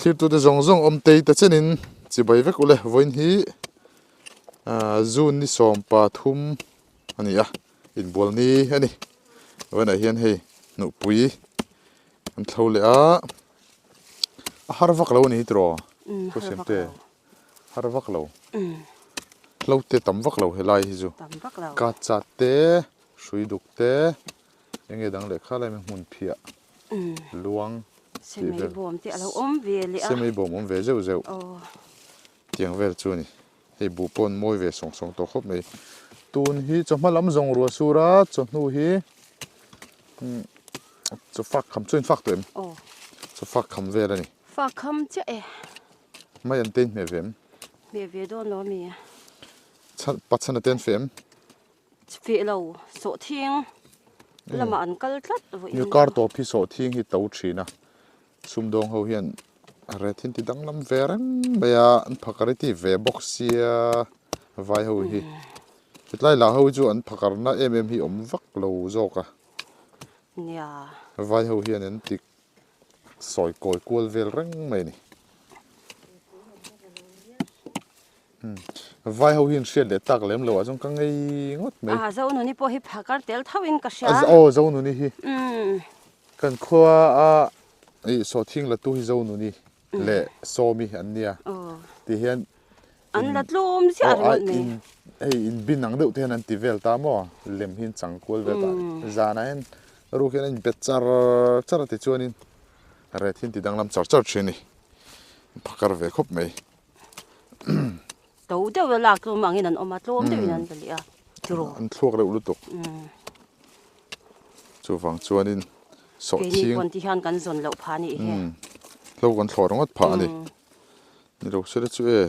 Thlirtute zawng zawng awm tei ta chenin chibai vek ule vawiin hi June ni 13 a ni a inbual ni a ni vawiinah hian hei hnuhpui an thlo leh a a har vak lo a ni hi tiraw Umm har vak lo har vak lo hlo te tam vak lo helai hi chu ka chat te hrui duk te eng nge dang leh kha lai hmun phiah luang tih vel semei bawm te a lo awm ve leh a semei bawm awm ve zeuh zeuh tiang vel chu a ni hei buh pawh an mawi ve sawng sawng tawh khawp mai tun hi chawhma lam zawng ruah sur a chawhnu hi chaw fak kham chu a infak tawh em chaw fak kham vel a ni fak kham chiah e mai an te inhmeh ve em hmeh ve dawn lo a mi pachhan a te an feh em. Feh lo sawhthing lamah an kal tlat vawiin chu. Kar tawp hi sawhthing hi to thin a, sumdawng ho hian ret hi an ti danglam ve reng mai a, an phakar hi ti ve bawk sia vai ho hi. Hetlai lah ho hi chu an phakarna em em hi awm vak lo zawk a. Nia. Vai ho hian an ti sawi kawi kual vel reng mai a ni. Vai ho hi an hriat leh tak lem lo ah chuan ka ngei ngawt mai. A Zonuni pawh hi phakar tel tho in ka hria. Aw Zonuni hi. Kan khua a ih sawhthing la tu hi Zonuni leh Sawmi an nia. Ti hian an la tlawm ziah ringawt mai. Hei in bin ang deuh te hian an ti vel ta maw lem hi an chang kual vel ta. Zanah hian ruk hian an inbet char char a ti chuanin ret hi an ti danglam char char thin a ni. Phakar ve khawp mai. To deuh a lak tlawm angin an awm a, tlawm deuhin an la leh a, tiraw? An thluak reuh lutuk. Chuvang chuanin sawhthing. Keini pawn ti hian kan zawn loh phah a nih hi. Hlo kan thlawh ringawt phah a ni. Ni lo se chu e.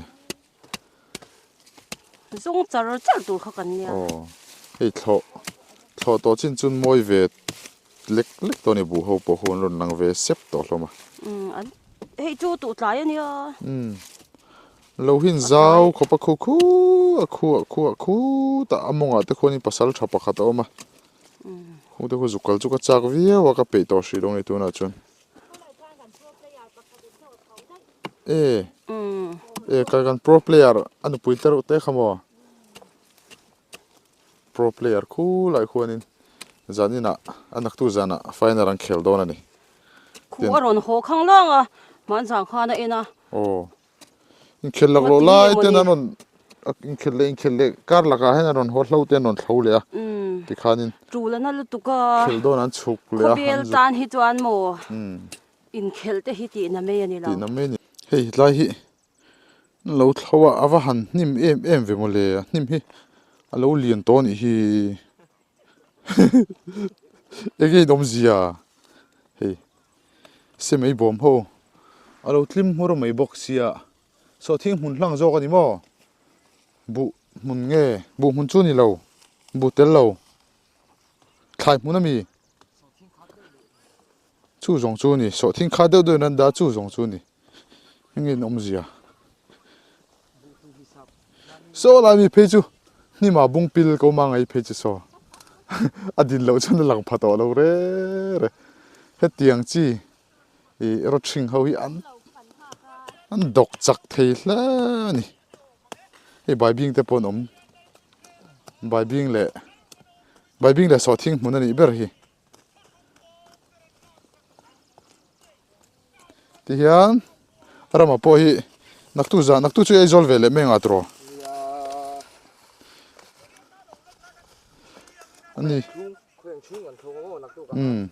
Zawng char char tur kha kan nia. Aw, hei thlawh thlawh tawh chin chuan mawi ve lek lek tawh a ni buh ho pawh khu an rawn lang ve sep tawh hlawm a. Umm an hei chu tuh tlai a nia. Umm lo hin zau khawp a khu khu a khu ah khu ah khu tah a mawngah te khuanin pasal tha pakhat a awm a. Khung te khu zuk kal chu ka chak viau a ka peih tawh hrih lo ngei tunah chuan. E e kai kan pro player a nupui te reuh te kha maw pro player khulai khuanin zaninah a naktu zanah final an khel dawn a ni. Khu a rawn haw khang lang a hmanzang khan a en a. Aw Inkhel lak loh lai ten an rawn inkhel leh inkhel leh kar lakah hian an rawn haw hlo te an rawn thlo leh a tikhanin Tul a na lutuk a khel dawn an chhuk leh a khawvel tan hi chuan maw inkhel te hi tihna mai a ni lo. Tihna mai a ni. Hei tlai hi an lo thlo a a va han hnim em em ve mawle a hnim hi a lo lian tawh a nih hi enge in awmzia hei. Semei bawm ho a lo tlim hmur mai bawk sia sawhthing hmun hlang zawk a ni maw buh hmun nge buh hmun chu ni lo buh tel lo thlai hmun a mi chu zawng chu a ni sawhthing kha deuh deuhin an dah chu zawng chu a ni enge in awmzia saw lai mi phei chu hnimah bung pil ko ma ngai phei chu saw a din loh chuan a lang pha tawh lo re re hetiang chi ih rawthring ho hi an an dawk chak thei hle a ni hei baibing te pawh an awm baibing leh baibing leh sawhthing hmun a nih ber hi. Tihian rama pawh hi naktu zan naktu chu Aizawl ve leh mai anga tiraw a ni umm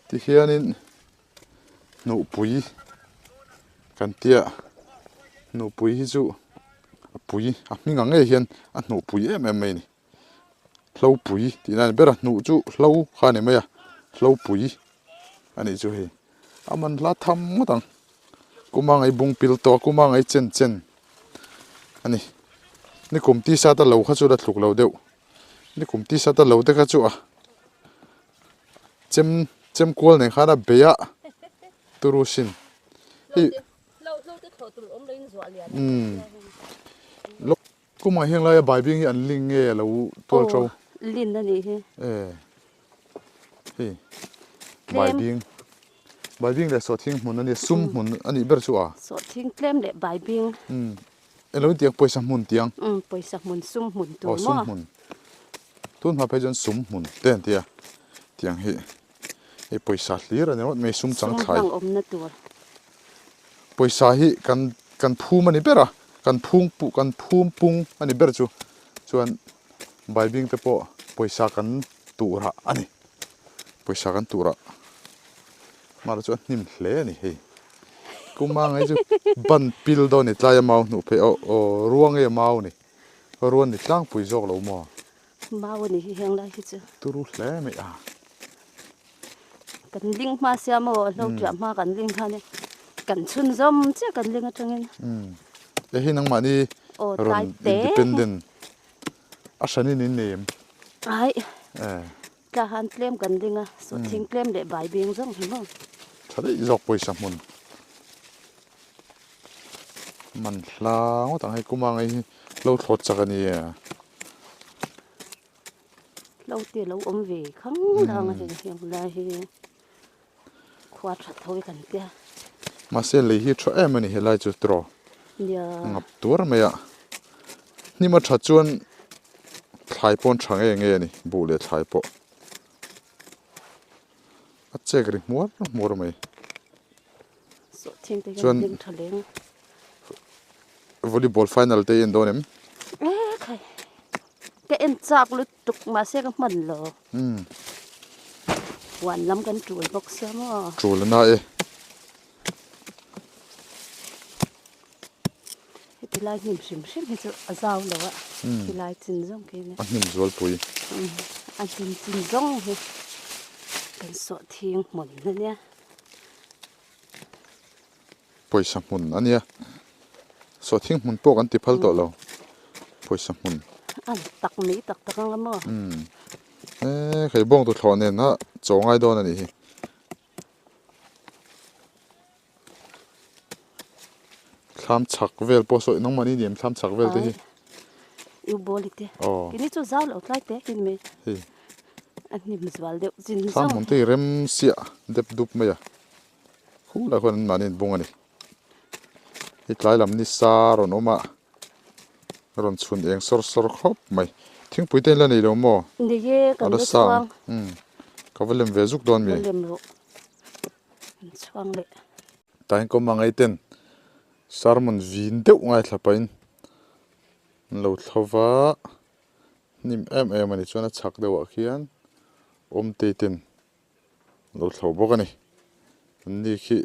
tihianin hnuhpui kan tia hnuhpui hi chu a pui a hming ang ngei hian a hnuhpui em em mai a ni. Hlopui tih na a ni ber a hnuh chu hlo kha a ni mai a hlopui a nih chu hei a man hla tham ngawt ang kuma ngai bung pil tawh a kuma ngai chen chen a ni nikum t-shirt a lo kha chu la tluk lo deuh nikum t-shirt a lo te kha chu a chem chem kual nen khan a bei a turu sin hei umm. Kumah hian laia baibing hi an ling nge a lo tual tho? Aw, lin a nih hi. E, hei tlem. Baibing. Baibing leh sawhthing hmun a nia, sum hmun a nih ber chu a. Sawhthing tlem leh baibing. Umm. Eng lo tiang pawisa hmun tiang. Umm pawisa hmun sum hmun tur maw? Aw sum hmun. Tun hma phei chuan sum hmun te an ti a, tiang hi hei pawisa hlir a ni ringawt mai sum chang thlai. Sum hlang awmna tur. Pawisa hi kan kan phum a ni ber a, kan phung pu kan phum pung a ni ber chu chuan baibing te pawh pawisa kan turah a ni. Pawisa kan turah mahla chu a hnim hle a ni hei. Kuma ngai chu ban pil dawn a ni tlai a mau hnuh phei aw aw ruang nge mau a ni ruan ni tlangpui zawk lo maw? Mau a ni hi heng lai hi chu. Turu hle mai a. Kan ling hma sia maw a hlo tiah hma kan ling khan e kan chhun zawm chiah kan ling atangin. Umm hei hi nangmahni rawn independent a hranin in nei em? Ai. Tla han tlem kan ding a, sawhthing tlem leh bai bing zawng hi maw. Tha daih zawk pawisa hmun man hla ngawt ang hei kuma ngei hi lo thlawt chak a nia. Lo te lo awm ve khang lang a hei heng lai hi khua that tho hi kan tia. Mahse lei hi tha em a ni helai chu tiraw. Nia. Ngap tuar mai a. Hnim a that chuan thlai pawh an tha nge nge a ni buh leh thlai pawh a chek ri hmuar hmuar mai chuan volleyball final te i en dawn em? Ekhai ka en chak lutuk mahse ka hman lo huan lam kan tul bawk sia maw tul a na e. Heti lai hnim hrim hrim hi chu a zau lo a, khi lai chin zawng khi a hnim zual pui. A hnim chin zawng hi kan sawh thing hmun a nia. Pawisa hmun a nia. Sawh thing hmun pawh kan ti phal tawh lo. Pawisa hmun. A tak mai tak tak ang a maw? Eee hei bawng tuthlawh nen a chaw ngai dawn a nih hi. Thlam chhak vel pawh sawi nangmahni ni em thlam chhak vel te hi. U bawli te. Aw. Kini chu zau lo tlai te kin mai. Hei. A hnim zual deuh chin zawng. Thlam hmun te hi rem siah dep dup mai a. Khu lai khuan anmahni an bung a ni. Hei tlai lam ni sa rawn awm a. Rawn chhun eng sawr sawr khawp mai. Thingpui te in la nei lo maw? Nei e, kan la chhuang. Umm, ka va lem ve zuk dawn mi. Va lem rawh. Kan chhuang leh. Tain kawm a ngaiten sermon vin deuh ngaithla pahin an lo thlo va, hnim em em a ni chuan a chhak deuhah khian awmtei ten lo thlo bawk a ni. An ni khi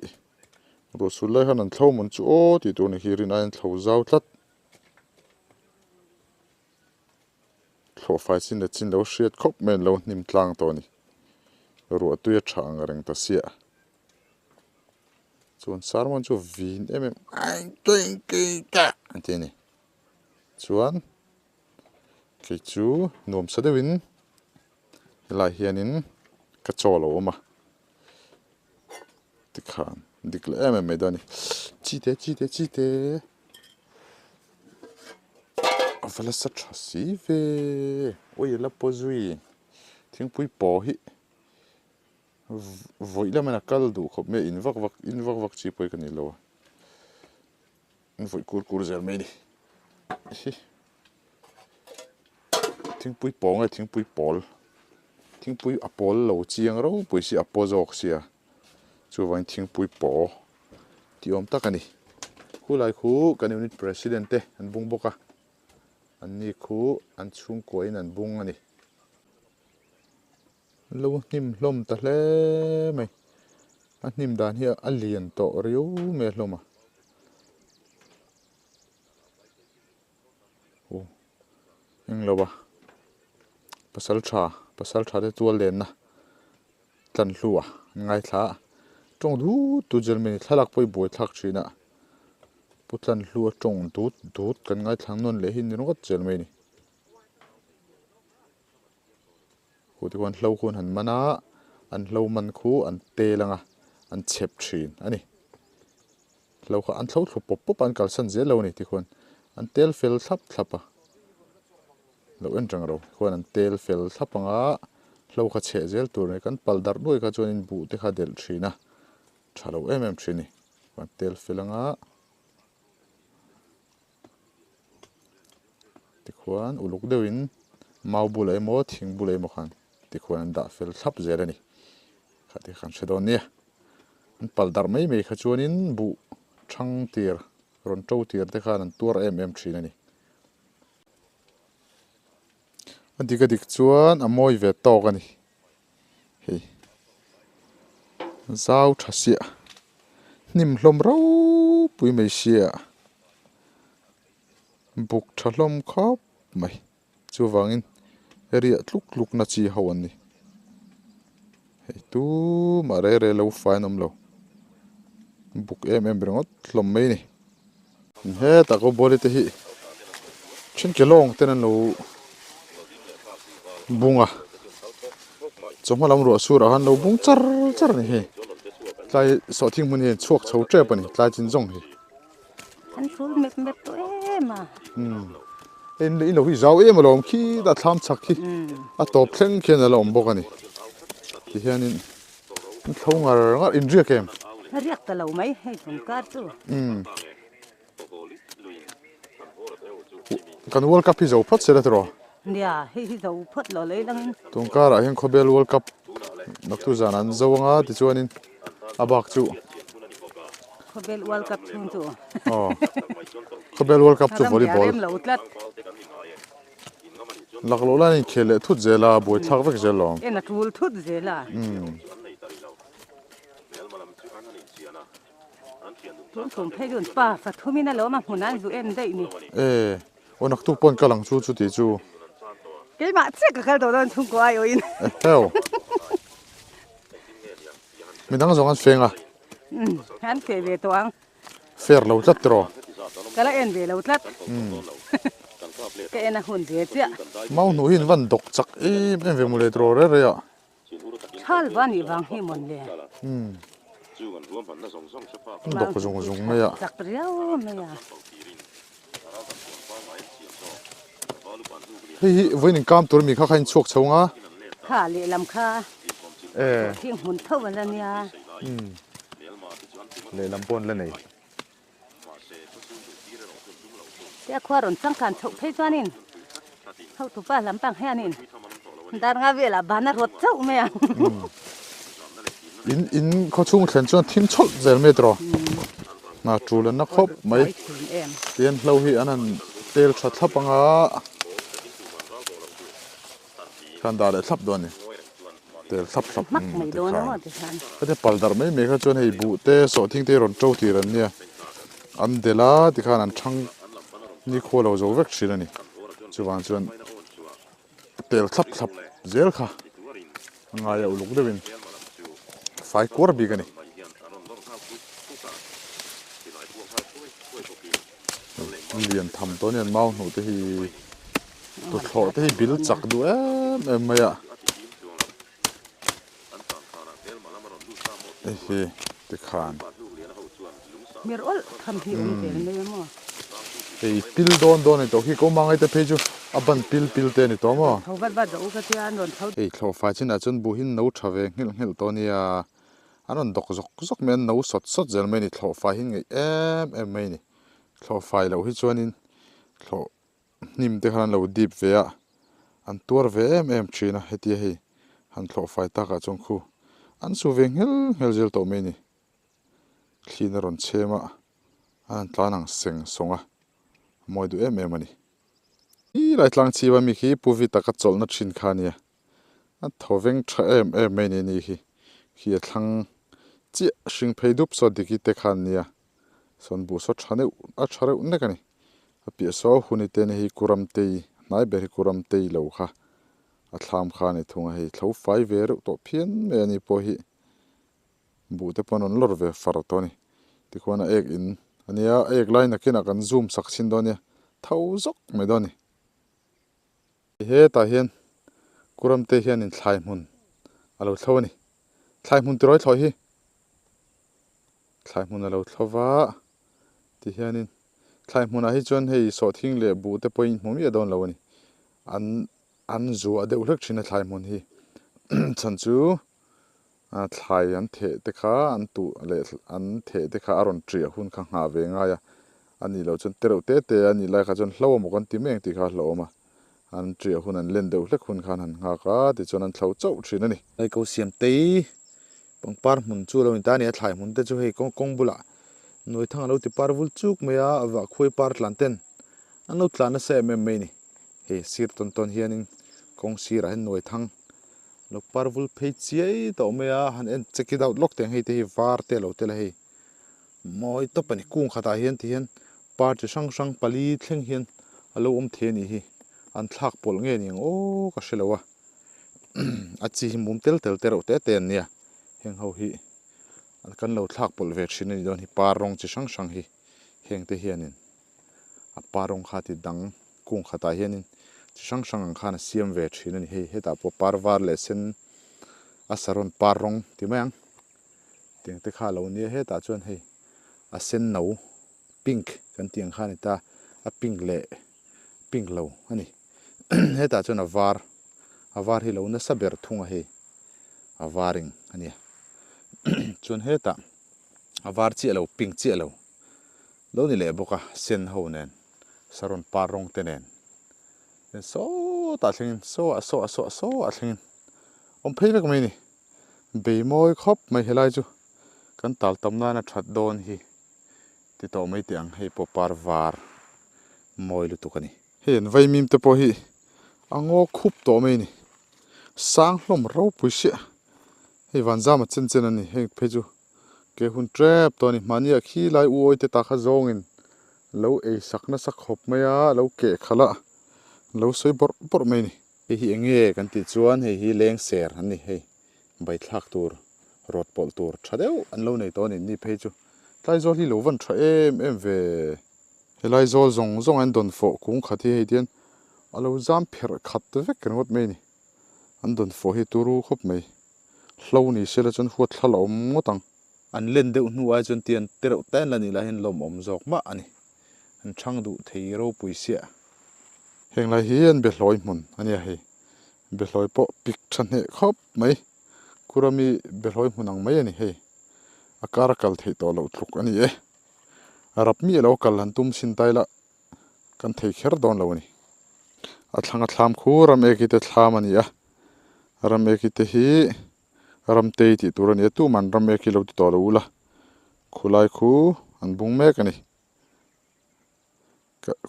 ruah sul lai khan an thlo mawn chu aw tih tur ni khi rin aiin an thlo zau tlat. Thlawh fai chin leh chin lo hriat khawp mai an lo hnim tlang tawh a ni. Ruah tui a tha ang reng ta siah. Chuan sermon chu vin em em an ti a ni. Chuan kei chu nuamsa deuhin helai hianin ka chaw lo awm a tikhan dik leh em em mai dawn a ni chite chite chite a va la sa tha si ve awi a la paw zui thingpui paw hi vawi lamah hian a kal duh khawp mai a in vak vak in vak vak chi pawh hi ka ni lo a. An vawih kur kur zel mai a ni. Hi thingpui pawl nge thingpui pawl thingpui a pawl lo chiang ropui si a paw zawk sia chuvangin thingpui paw tih awm tak a ni. Khulai khu kan unit president te an bung bawk a an ni khu an chhungkua in an bung a ni. Lo hnim hlawm ta hle mai. A hnim dan hi a lian tawh riau mai a hlawm a. Aw englo a pasal tha pasal tha te tual lenna tlan hlu a an ngaithla a tawng dut dut zel mai a ni thlalak pawh hi buai thlak thin a pu tlan hlu a tawng dut dut kan ngaithla nawn leh hi ni ringawt zel mai a ni. Khu te khuan hlo khu an han man a, an hlo man khu an tel ang a, an chhep thin a ni. Hlo kha an thlo thlu pawp pawp a, an kalsan zel lo a ni tikhuan an tel fel thlap thlap a, lo en reng ro khuan an tel fel thlap ang a. Hlo kha chheh zel tur a ni. Kan pal darh nuai kha chuanin buh te kha delh thin a, tha lo em em thin a ni. Kan tel fel anga tikhuan uluk deuhin mau bulah emaw thing bulah emaw khan tikhuan an dah fel thlap zel a ni. Kha te kha kan hre dawn nia. An pal darh mai mai kha chuanin buh thang tir rawn to tir te khan an tuar em em thin a ni. A dik a dik chuan a mawi ve tawk a ni hei zau tha siah hnim hlawm ropui mai sia buk tha hlawm khawp mai chuvangin riah tluk tluk na chi ho an ni hei tumah rei rei lo fai an awm lo buk em em ringawt hlawm mai a ni. Hetah ko bawli te hi then ke lawng ten an lo bung a chawhma lam ruah sur ah khan lo bung char char a ni hei tlai sawhthing hmun hi a chhuak chho tep a ni tlai chin zawng hi. An phul mep mep tawh em a. Umm in in lo hi zau em alawm khitah thlam chhak hi a tawp thleng khian a la awm bawk a ni tihianin An thlo ngar ngar in riak em? Riak ta lo mai hei tum kar chu. Umm. Kan World Cup hi zo phawt se la tiraw? Nia, hei hi zo phawt lo lei langin. Tun karah hian khawbel World Cup naktu zan an zo anga tichuanin a bak chu. Khawbel World Cup chhung chu. Aw. Khawbel World Cup chu volleyball. Ram lo tlat. Lak loh lai in khel leh thut zel a, buai thlak vek zel lo. En a tul thut zel a. Tun tum phei chuan pa pathum in a lo awm a, hmun an zu en daih ni. E, aw naktuk pawn kal ang chu chuti chu. Keimah chiah ka kal tawh dawn chhungkaw ai awhin. Eheu. Midang zawng an feng a. An feh ve tawh ang. Fair lo tlat tiraw? Ka la en ve lo tlat. Ka en a hun ve chiah. Mau hnu hi in van dawk chak em em ve mawle tiraw rei rei ah. Thal va nih vang hi mawn le. An dawk zung zung mai a. Chak riau mai a. Hei hi vawiin inkam tur mi kha kha in chhuak chho nga. Kha lehlam kha. Thing hmun tho a la nia. Lehlam pawh an la nei. Tia khua rawn changkan chhoh phei chuanin hotupa lampang hianin dar nga velah ban a rawt chauh mai ang. In in khaw chhung thlen chuan thim chhawlh zel mai tiraw. Hna tul an na khawp mai. Tihian hlo hi an han tel tha thlap anga khan dah leh thlap dawn a ni. Tel thlap thlap tikhan heti pal darh mai mai kha chuan hei buh te sawhthing te hi rawn to tir an nia an delh a tikhan an thang nikhua lo zo vek thin a ni chuvang chuan tel thlap thlap zel kha a ngai a uluk deuhin fai kuar bik a ni. Lian tham tawh a ni an mau hnuh te hi tuthlawh te hi bil chak duh em em mai a hei hi tikhan hei pil dawn dawn a ni tawh khi ko mangai te phei chu a ban pil pil te a ni tawh maw hei thlawh fai chinah chuan buh hi no tha ve nghilh nghilh tawh a nia an rawn dawk zawk zawk mai a an no sawt sawt zel mai a ni thlawh fai hi an ngeih em em mai a ni thlawh fai loh hi chuanin thlawh hnim te khan an lo dip ve a an tuar ve em em thin a hetia hei han thlawh fai takah chuan khu an su ve nghel nghel zel tawh mai a ni thliin a rawn chhem a an han tlan ang seng sawng a a mawi duh em em a ni. Helai tlang chhipa mi khi Pu Vita ka chawlhna thin kha a nia. A thaw veng tha em em mai ni ni khi khi a thlang chiah hring phei dup saw diki te khan nia sawn buh saw tha neuh a tha reuh nek a ni a piah saw hun i te ni hi kuramtei hnai ber hi kuramtei lo kha a thlam kha a ni thung a hei thlo fai ve reuh tawh phian mai a ni pawh hi buh te pawh an rawn lawr ve far tawh a ni tikhuan a ek in a nia a ek lai nakinah kan zoom sak chhin dawn a nia tho zawk mai dawn a ni. Hetah hian Kuramte hianin thlai hmun a lo thlo a ni. Thlai hmun tirawi thlawh hi thlai hmun a lo thlo va tihianin thlai hmunah hi chuan hei sawhthing leh buh te pawhin hmu miah dawn lo a ni. An an zuah deuh hlek thin a thlai hmun hi. Chhan chu thlai an theh te kha an tuh leh an theh te kha a rawn ṭiah hun kha nghah ve ngai a, a nih loh chuan tereuh te te a nih lai kha chuan hlo amaw kan ti mai ang tih kha a hlauhawm a, an ṭiah hun an len deuh hlek hun khan han nghak a tichuan an thlo chauh ṭhin a ni. Hei ko siam tei pangpar hmun chu a lo ni ta a ni a, thlai hmun te chu hei kawng kawng bulah Nuaithang a lo ti par vul chuk mai a, vahkhuai par tlan ten an lo tlan nasa em em mai a ni. Hei sir tawn tawn hianin kawng sirah hian Nuaithang lo par vul phei chiai tawh mai a, han en check it out lawk teh ang hei te hi var te a lo tel a hei mawi tawp a ni. Kung khatah hian ti hian par chi hrang hrang pali thleng hian a lo awm thei a nih hi, an thlak pawlh nge ni ang aw ka hre lo a, a chi hi mum tel tel te reuh te te an nia heng ho hi. Kan lo thlak pawlh ve thin a nih dawn hi par rawng chi hrang hrang hi heng te hianin a par rawng kha ti dang kung khatah hianin chi hrang hrang ang khan a siam ve thin a ni hei hetah pawh par var leh sen a saron par rawng ti mai ang tiang te kha a lo nia hetah chuan hei a sen no pink kan tih ang kha a ni ta a pink leh pink lo a ni hetah chuan a var a var hi lo nasa ber thung a hei. A varing a nia chuan hetah a var chiah lo pink chiah lo lo ni leh bawk a sen ho nen saron par rawng te nen chuan sawtah thlengin saw ah saw ah saw ah saw ah thlengin awm phei vek mai a ni bei mawi khawp mai helai chu kan tal tam nana that dawn hi ti tawh mai teh ang hei pawh par var mawi lutuk a ni. Hei an vaimim te pawh hi a ngaw khup tawh mai a ni. Sang hlawm ropui hriah. Hei vanzama chen chen a ni. Heng phei chu ke hun tep tawh a ni. Mahni ah khi lai u awi te ta kha zawngin lo ei sak nasa khawp mai a, lo keh khalh a, lo sawi bawrh bawrh mai a ni. Hei hi eng nge kan tih chuan hei hi lengser an ni. Hei baithlak tur rawt pawlh tur tha deuh an lo nei tawh a ni. Ni phei chu tlaizawl hi lo van tha em em ve. Helai zawl zawng zawng an dawn fawh kung khat hi hei tian a lo zam pherh khat vek ringawt mai a ni. An dawn fawh hi turu khawp mai. Hlo ni sela chuan huat thla la awm ngawt ang. An len deuh hnu ai chuan tian te reuh te an la nih lai hian lawm awm zawk mah a ni. An chhang duh thei ropui siah. Heng lai hi an behlawi hmun a nia hei. Behlawi pawh pik tha hneh khawp mai. Kurami behlawi hmun ang mai a ni hei. A kar a kal theih tawh loh tluk a ni e. Rap mi alo kal han tum sin tai la kan thei kher dawn lo a ni. A thlang a thlam khu ram eki te thlam a ni a, ram eki te hi ram tei tih tur a ni a, tuman ram eki lo ti tawh lo ula khulai khu an bung mek a ni.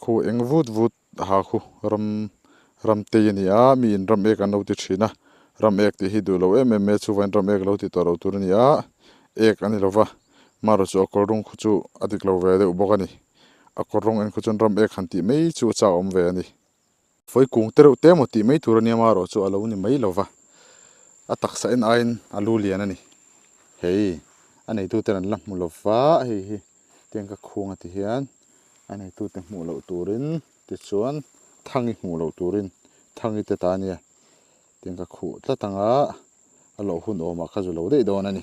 Khu eng vut vut ha khu ram ram tei a ni a, mi in ram ek an lo ti thin a, ram ek tih hi duh lo em em mai a chuvangin ram ek lo ti tawh lo tur a ni a, ek a ni lo va, marawh chu a kawr rawng khu chu a dik lo ve deuh bawk a ni, a kawr rawng en khu chuan ram ek han tih mai chu a chak awm ve a ni. Fawi kung te reuh te emaw tih mai tur a nia marawh chu a lo ni mai lo va, a taksa en aiin a lu lian a ni. Hei a neituten an la hmu lo va, hei hi tiang ka khung a ti hian a neitute hmuh loh turin tichuan thangi hmuh loh turin thangi te ta a nia tiang ka khuh tlat ang a, a loh hun awmah ka zu lo daih dawn a ni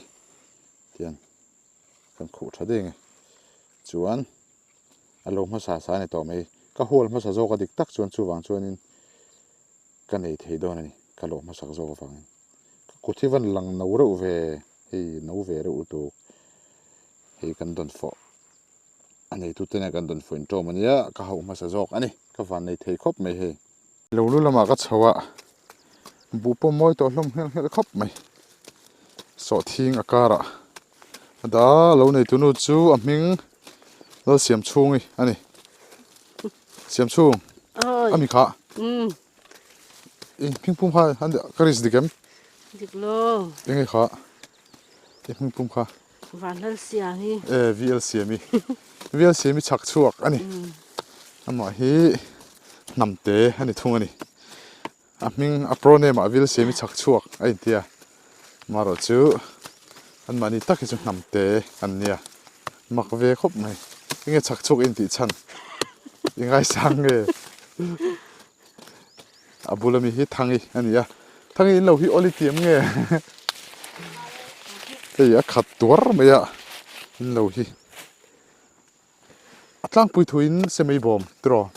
tiang kan khuh tha daih ang e chuan. A lo hmasa sa a ni tawh mai. Ka hual hmasa zawk a dik tak chuan chuvang chuanin ka nei thei dawn a ni. Ka lo hmasak zawk avangin. Ka kut hi van lang no reuh ve, hei no ve reuh lutuk. Hei kan dawn fawh a neitute nen kan dawn fawh inṭawm a nia, ka hauh hmasa zawk a ni. Ka van nei thei khawp mai hei. Lo lu lamah ka chho a, buh pawh mawi tawh hlawm nghelh nghelh khawp mai. Sawhthing a karah a dah a, lo neitunu chu a hming Lalsiamchhungi a ni. Siamchhung a mi kha. I hming pum kha ka risk dik em? Dik lo. Enge kha? I hming pum kha? Vanlalsiami. E VL Siami. VL Siami chhak chhuak a ni. Amah hi hnamte a ni thung a ni. A hming a proname ah VL Siami chhak chhuak a intia. Amaherawh chu anmahni tak hi chu hnamte an nia. Mak ve khawp mai. Enge chhak chhuak i intih chhan? I ngaisang nge? A bul ami hi Thangi a ni a, Thangi in lo hi awli tiam nge? Hei a khat tuar mai a in lo hi a tlangpui thuin semei bawm tiraw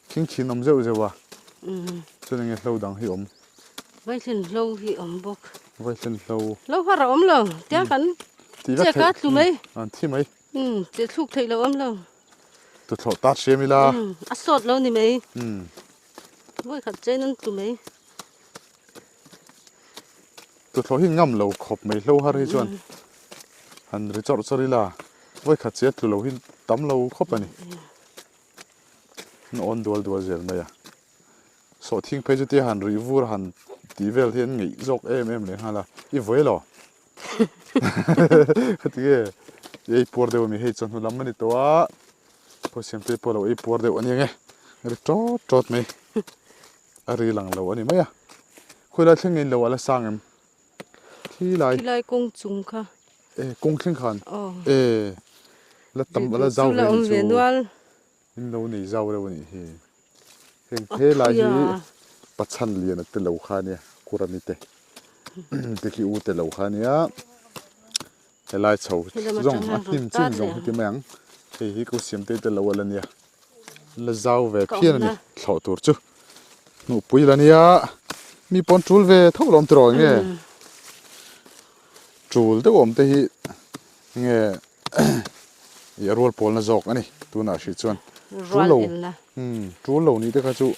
khing khin awm zeuh zeuh a chuan enge hlo dang hi awm. Vaihlen hlo hi awm bawk. Vaihlen hlo. Hlo har a awm lo. Tia kan che ka tlu mai. An thi mai. Umm che thluk theih lo awm lo. Tuthlawh tat hriam ila. Umm a sawt lo ni mai. Umm. Vawikhat chen an tlu mai. Tuthlawh hi ngam lo khawp mai hlo har hi chuan han ri chawrh chawrh ila vawikhat che tlu lo hi tam lo khawp a ni. An awn dual dual zel mai a. Sawhthing phei chu tia han rih vur han tih vel hi an ngeih zawk em em leh nghal a, i vawi elaw? Khati nge i ei puar deuh ami hei chawhnu lam a ni tawh a, khaw siam te pawh lo ei puar deuh a ni ang e, a ri tawt tawt mai, a ri lang lo a ni mai a, khawilai thleng nge in lo a la sang em? Khilai. Khilai kawng chung kha. E kawng thleng khan. E la tam a la zau ve ni chu. In lo nei zau reuh a nih hi. Heng he lai hi Pachhan lian a te lo kha ania Kurami te te khi u te lo kha ania helai chho zawng a hnim chin zawng hi ti mai ang hei hi ko siam te te lo ala nia la zau ve phian a ni thlawh tur chu hnuhpui la nia mi pawn tul ve tho lawm tiraw enge tul deuh awm te hi Nge i a rual pawlna zawk a ni tunah hrih chuan tul lo umm tul lo nih te kha chu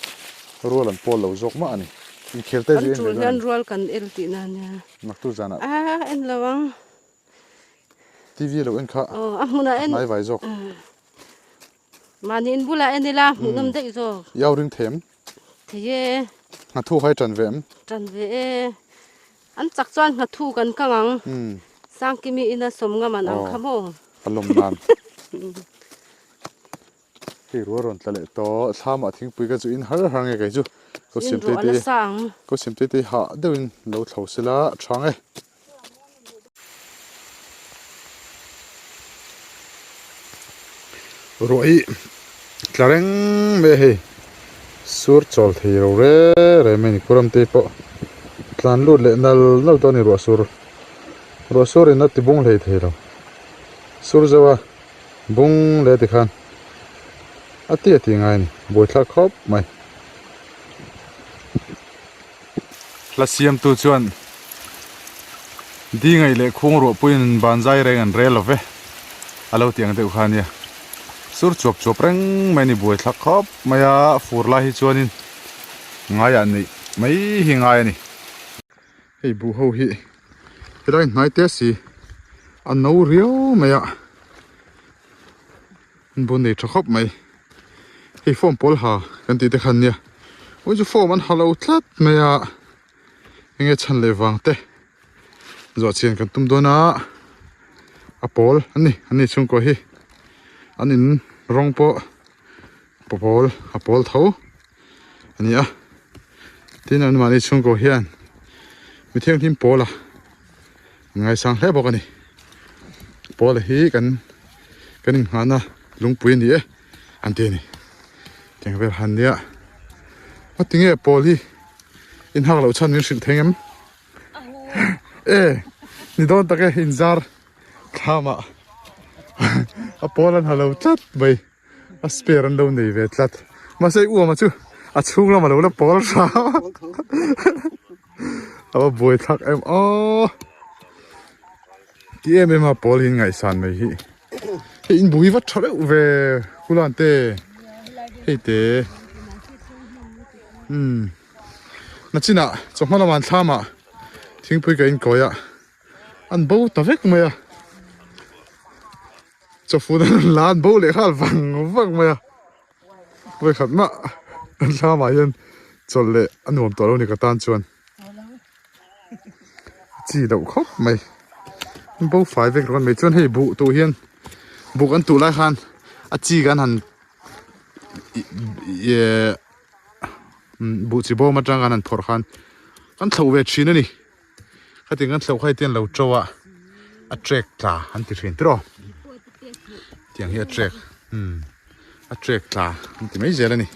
rual an pawl lo zawk mah a ni inkhel te zui en ve dawn rual kan el tih na nia naktu zanah a en lo ang TV lo en kha a hmunah en hnai vai zawk mahni in bulah en ila hmuhnawm daih zawk iau ring them thei e nghathu khai tan ve em tan ve e An chak chuan hnathu kan kang ang. Sangkimi ina sawm ngam an ang kha maw? A lawm nan. Hei rual rawn tla leh tawh. Thlamah thingpui ka chu in har har nge kei chu. Ko siam te te ko siam te te hah deuhin lo thlo sela tha nge. Ruah hi tla reng mai a hei sur chawl thei ro re re mai a ni kuram te pawh tlan lut leh nal nal tawh a ni ruah sur ruah sur in a ti bung hlei thei lo sur zauh a bung leh ti khan a ti a ti ngai a ni buaithlak khawp mai. Hla siamtu chuan di ngaih leh khung ruah puiin ban zai reng an rel lo ve a lo ti ang deuh kha ania. Sur chuap chuap reng mai a ni buai thlak khawp mai a, fur lai hi chuanin ngaiah neih mai hi ngai a ni. Hei buh ho hi helai hnai te si a no riau mai a, an bun nei tha khawp mai. Hei form pawl ha kan tih te khan nia ui chu form an ha lo tlat mai a enge chhan leh vang te zawh chian kan tum dawn a a pawl an ni an ni chhungkaw hi an in rawng pawh pawl a pawl tho a ni a tin an mahni chhungkaw hian mi thianghlim pawl a an ngaisang hle bawk a ni pawl hi kan kan inghahna lungpui a ni e an ti a ni tiang vel han nia a tinge pawl hi inhak loh chhan min hrilh thei ngem e ni dawn tak e inzar thlamah a pawl an ha lo tlat mai. A spare an lo nei ve tlat. Mahse i uama chu a chhung lamah lo la pawl hram a. A va buai thlak em aw. Ti em em a pawl hi ngaihsan mai hi. Hei in bui va tha reuh ve Hulan te. Hei te. Umm. Nachinah chawhma lamah an thlam ah thingpui ka inkawi a. An bo ta vek mai a. Chawfun an rawn la an bo leh nghal vang vang mai a vawikhat mah an thlamah hian chawlh leh a nuam tawh lo a ni ka tan chuan chi loh khawp mai an bo fai vek ringawt mai chuan hei buh tuh hian buh kan tuh lai khan a chi kan han ih buh chi bawm atang kan han phawrh khan kan thloh ve thin a ni. Khatiang kan thloh kha hetiang lo to a a trek tla an ti thin tiraw tiang hi a trek umm a trek tla an ti mai zel a ni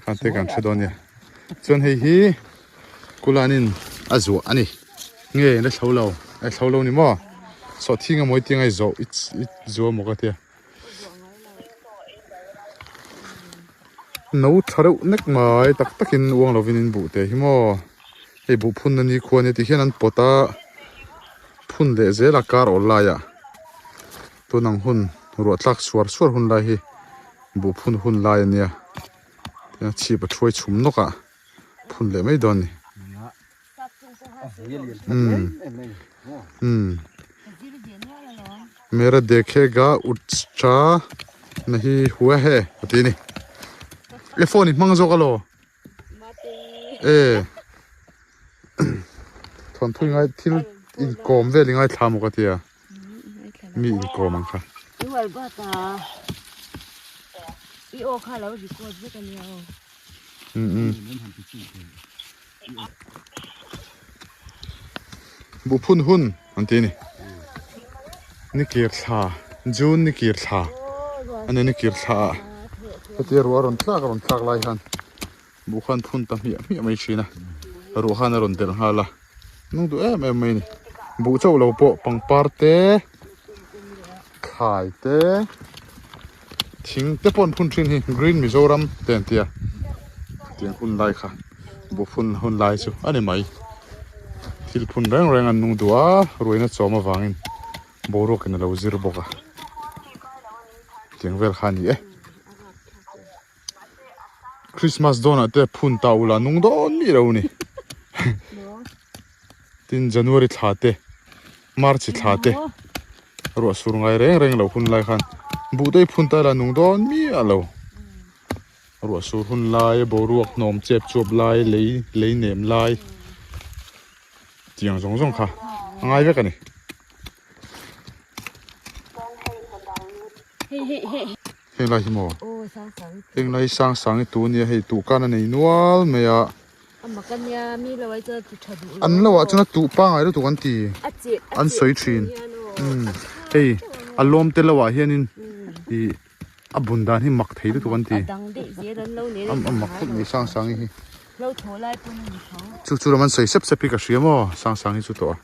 khan te kan hre dawn nia chuan hei hi kulanin a zuah a ni nge la thlo lo a thlo lo ni maw sawhthing a mawi tiang a i zawh i zuah maw ka tia. No tha reuh nek mai tak takin uang lovin in buh te hi maw. Hei buh phun na ni khua nia ti hian an pawt a phun leh zel a kar awl laiah tun ang hun ruah tlak suar suar hun lai hi buh phun hun lai a nia tihian chhip a thuai chhum nawk a phun leh mai dawn a ni. Umm mera dekhega utcha nahi hua he a ti a ni e phone i hmang zawk alaw e thawnthu ngai thil inkawm vel i ngaithla maw ka tia mi inkawm ang kha. Buh phun hun an ti a ni. Ni kir thla June ni kir thla a ni ni kir thla ah hetia ruah a rawn tlak a rawn tlak lai hian buh khan phun ta hmiah hmiah mai thin a ruah khan a rawn delh nghal a nung duh em em mai a ni. Buh chauh lo pawh pangpar te thlai te. Thing te pawh an phun thin hi green Mizoram te an tia tiang hun lai kha buh phun hun lai chu a ni mai thil phun reng reng an nung duh a ruaina chawm avangin boruak in a lo zir bawk a tiang vel kha a ni e Christmas dawnah te phun ta ula nung dawn mi lo ni tin January thla te. March thla te ruah sur ngai reng reng lo hun lai khan buh te hi phun ta ila nung dawn miah lo ruah sur hun lai boruak hnawm chep chuap lai lei lei nem lai tiang zawng zawng kha a ngai vek a ni. Heng lai hi maw? Heng lai hi sang sang i tu ania hei tuhkan a nei nual mai a. An lo ah chuan a tuh pangai lutuk an ti an sawi thin umm hei a lawm te lo ah hianin ih a bun dan hi mak thei lutuk an ti a mak khawp mai sang sang hi chu chu lam an sawi sep sep hi ka hria maw sang sang hi chu tawh a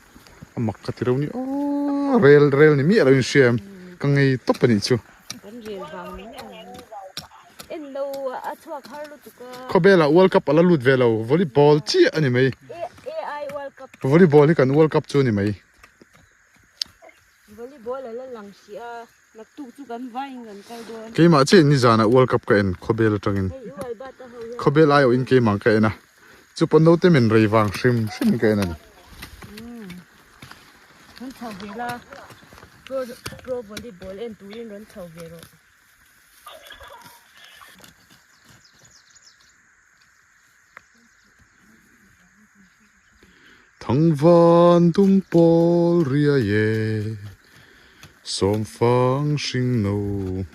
a mak ka ti reuh ni aw rel rel ni miah lo in hria em ka ngei tawp a nih chu. Kan rel vang ni mai ang. En lo a chhuak har lutuk a. Khawbel ah World Cup a la lut ve lo, volleyball chiah a ni mai. AI World Cup. Volleyball hi kan World Cup chu a ni mai. Volleyball a la lang hrih a, naktuk chu kan vaiin kan kal dawn. Keimah chiah in nizanah World Cup ka en khawbel atangin. Khawbel aiawhin keimah ka en a, chupa naute min rei vang hrim hrim ka en a ni. Rawn chho ve la, pro pro volleyball en turin rawn chho ve rawh. Thangvan dum pawl riai e, sawmfang hring no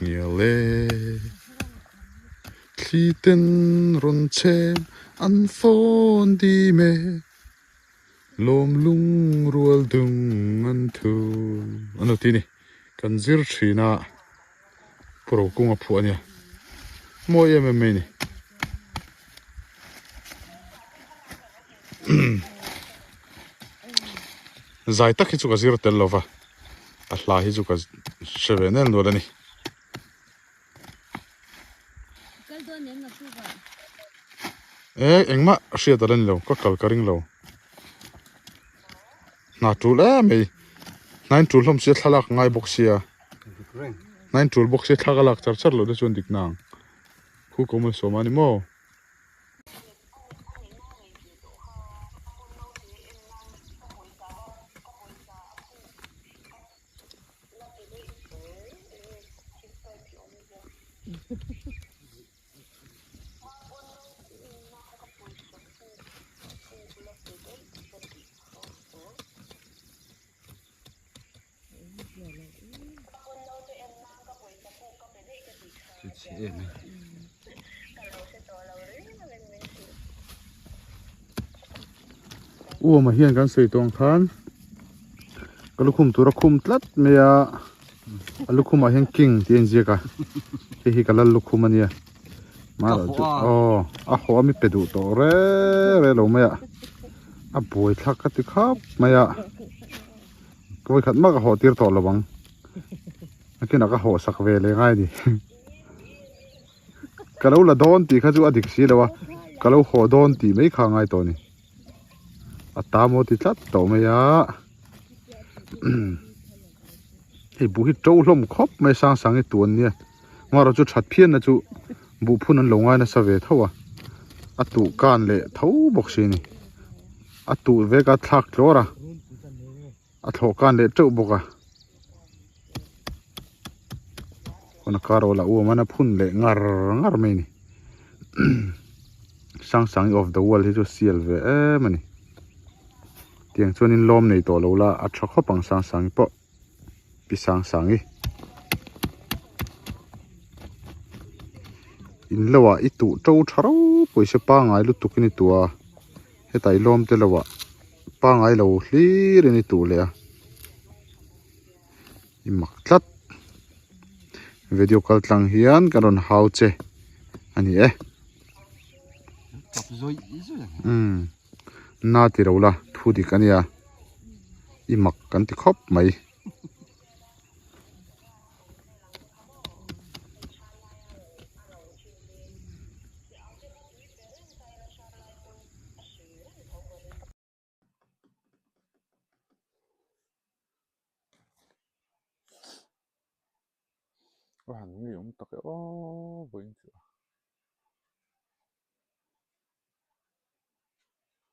hnial e. Thli ten rawn chhem an fawn dim e. Lawm lung rual dung an thu an lo ti a ni. Kan zir thin a, Pu Rokunga phuah a nia. Mawi em em mai a ni. Zai tak hi chu ka zir tel lo va, a hla hi chu ka hre ve nel nual a ni. E engmah hriat ala ni lo ka kal ka ring lo hna tul em mai hna in tul hlawm sia thlalak ngai bawk sia hna in tul bawk sia thla ka lak char char loh te chuan dik nang khu ko malsawm a ni maw. Uama hian kan sawi tawng khan ka lukhum tur a khum tlat mai a a lukhum ah hian king tih a inziak a hei hi ka lal lukhum a nia aw a haw a mi pe duh tawh re re lo mai a a buai thlak ka ti khap mai a ka vawikhat mah ka haw tir tawh lo ang nakinah ka haw sak ve leh ngai a ni ka lo la dawn tih kha chu a dik si lo a ka lo haw dawn tih mai kha a ngai tawh a ni. A ta maw ti tlat tawh mai a. Hei buh hi to hlawm khawp mai sang sang hi tuan nia. Ngarawh chu that phian na chu buh phun an lo ngai nasa ve tho a. A tuh kan leh tho bawk si a ni. A tuh vek a thlak tlawr a. A thlawh kan leh teuh bawk a. Hun a kar awl a uam a phun leh ngar ngar mai a ni. Sang sang of the world hi chu sial ve em a ni. Tiang chuanin lawm nei tawh lo la a tha khawp ang sang sang pawh pi sang sang i. In lo ah i tuh to tha ropui se pangai lutuk in i tuh a hetah i lawm te lo ah pangai lo hlir in i tuh leh a i mak tlat video kal tlang hian ka rawn hau che a ni e umm na ti lo la thu dik a nia i mak kan ti khawp mai. A han ngei awm tak e aw vawiin chu a.